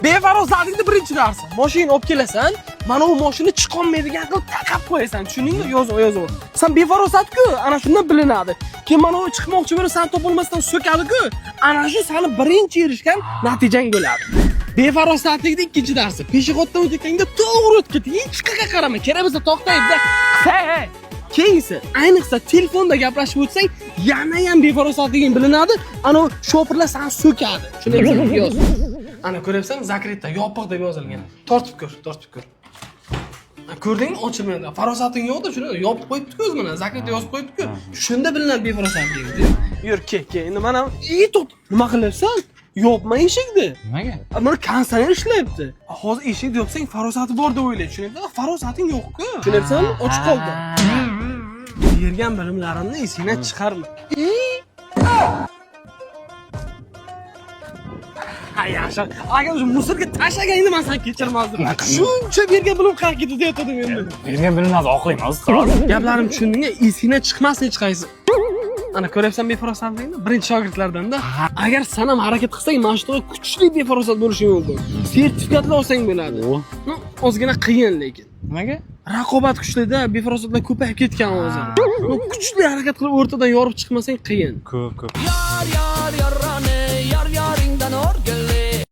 Befarosatlikni birinchi darsi. Mashina olib kelasan, mana u mashina chiqolmaydigan qilib taqab qo'yasan, tushundingmi? Yozib, yozib. San befarosat-ku, ana shundan bilinadi. Keyin mana u chiqmoqchi bo'lib, san topolmasdan so'kadi-ku, ana shu sani birinchi erishgan natijang bo'ladi. Befarosatlikni ikkinchi darsi. Пешеход dan o'tayotganda to'g'ri o'tib ket, hech qayerga qarama. Kerak bo'lsa to'xtaydi. Hey, keyingisi, ayniqsa telefonda gaplashib o'tsang, yana ham befarosatliging bilinadi. Ana u shopirlar seni so'kadi. Tushunyapsanmi? Yoz. Ana ko'ryapsanmi, закрыто, yopiq deb yozilgan. Tortib ko'r, tortib ko'r. Ha, ko'rdingmi, ochilmaydi. Farosating yo'qda, shuni yopib qo'yibdi-ku o'zi mana, закрыто yozib qo'yibdi-ku. Shunda bilinadi befarosatliging. Yur, kel, kel. Endi mana, i to'xta, nima qilyapsan? Yopma eshikni. Nimaga? Mana konditsioner ishlayapti. Hozir eshikni yopsang, farosati bor deb o'ylaydi. Tushunyapsanmi? Farosating yo'q-ku. Tushunyapsanmi? Ochib qoldi. Bergan bilimlarimni esingdan chiqarma. Ha, yaxshi. Agar o'sha мусор ga tashlaganingda man seni kechirmasdim. Shuncha bergan bilim qayerga ketdi deyotgandim endi. Bergan bilimlarni oqlayman, ustoz. Gaplarim tushundingmi? Esingdan chiqmasin hech qaysi. Ana ko'ryapsan befarosatlikni? Birinchi shogirdlardan-da. Agar san ham harakat qilsang, mana shunaqa kuchli befarosat bo'lishing mumkin. Sertifikatlar olsang bo'ladi. Ну, ozgina qiyin lekin. Nimaga? Raqobat kuchlida, befarosatlar ko'payib ketgan hozir. Ну, kuchli harakat qilib o'rtadan yorib chiqmasang qiyin. Ko'p, ko'p. Yar yar yarrane.